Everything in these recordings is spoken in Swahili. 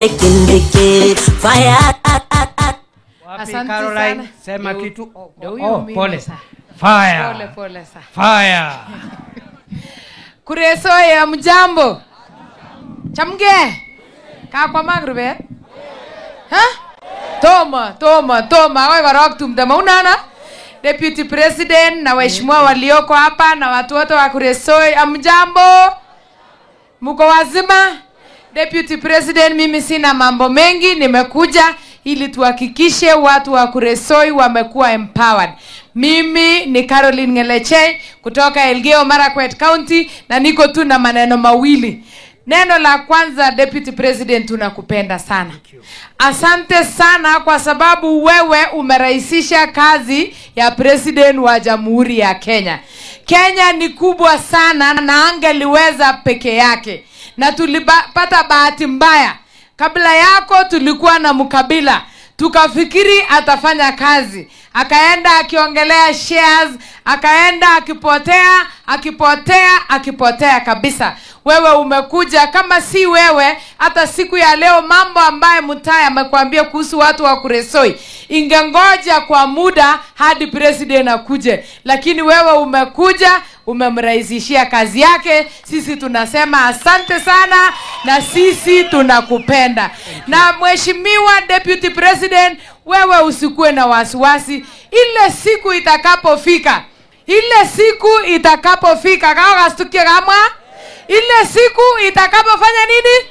Fire. Asante Caroline, sana. Sema kitu. Ndio huyo Oh, mimi pole. sasa. Fire. Pole pole sana. Fire. Kuresoi, mjambo. Chamge. Kakwamak rubet? Ha? Toma, toma, toma. Agoi korok tumdo maunana. Deputy President na waheshimiwa walioko hapa na watu wote wa Kuresoi, amjambo. Mko wazima? Deputy President, mimi sina mambo mengi, nimekuja ili tuhakikishe watu wa Kuresoi wamekuwa empowered. Mimi ni Caroline Ngeleche kutoka Elgeyo Marakwet County na niko tu na maneno mawili. Neno la kwanza, Deputy President, tunakupenda sana. Asante sana kwa sababu wewe umerahisisha kazi ya President wa Jamhuri ya Kenya. Kenya ni kubwa sana na angeliweza peke yake. Na tulipata bahati mbaya. Kabla yako tulikuwa na mkabila. Tukafikiri atafanya kazi. Akaenda akiongelea shares, akaenda akipotea, akipotea, akipotea kabisa. Wewe umekuja, kama si wewe, hata siku ya leo mambo ambaye Mutai amekuambia kuhusu watu wa Kuresoi, ingengoja kwa muda hadi president akuje. Lakini wewe umekuja, umemrahisishia kazi yake. Sisi tunasema asante sana na sisi tunakupenda. Na Mheshimiwa Deputy President, wewe usikue na wasiwasi. Ile siku itakapofika, ile siku itakapofika, kaogastukie kama ile siku itakapofanya nini?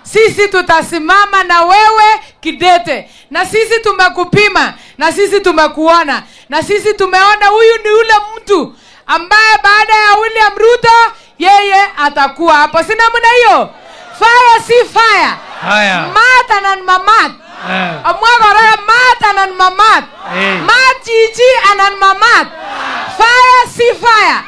Sisi tutasimama na wewe kidete. Na sisi tumekupima, na sisi tumekuona, na sisi tumeona huyu ni ule mtu ambaye baada ya William Ruto yeye atakuwa hapo. Sina namna hiyo. Fire si fire. Fire. Mat anan mamat. Amwa kora mat anan mamat. Mat chichi anan mamat. Fire si fire.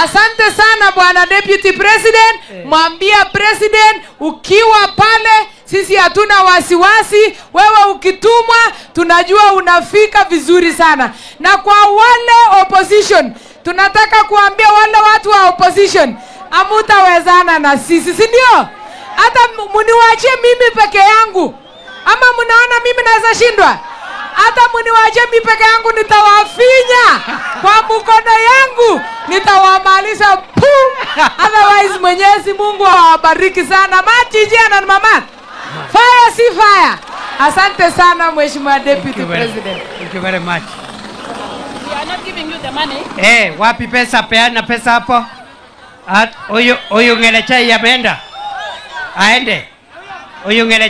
Asante sana Bwana Deputy President. Mwambia President ukiwa pale sisi hatuna wasiwasi. Wewe ukitumwa tunajua unafika vizuri sana. Na kwa wale opposition, tunataka kuambia wale watu wa opposition, hamutawezana na sisi, si ndio? Hata muniwachie mimi peke yangu. Ama mnaona mimi naweza shindwa? Hata muniwachie mimi peke yangu, nitawafinya kwa mkono yangu, nitawamaliza pu. Otherwise Mwenyezi Mungu awabariki sana. Machiji na mama. Fire si fire. Asante sana Mheshimiwa Deputy President. Thank you very much. We are not giving you the money. Wapi pesa? Peana pesa hapo. Huyu Ngeleche ameenda. Aende. Huyu Ngeleche.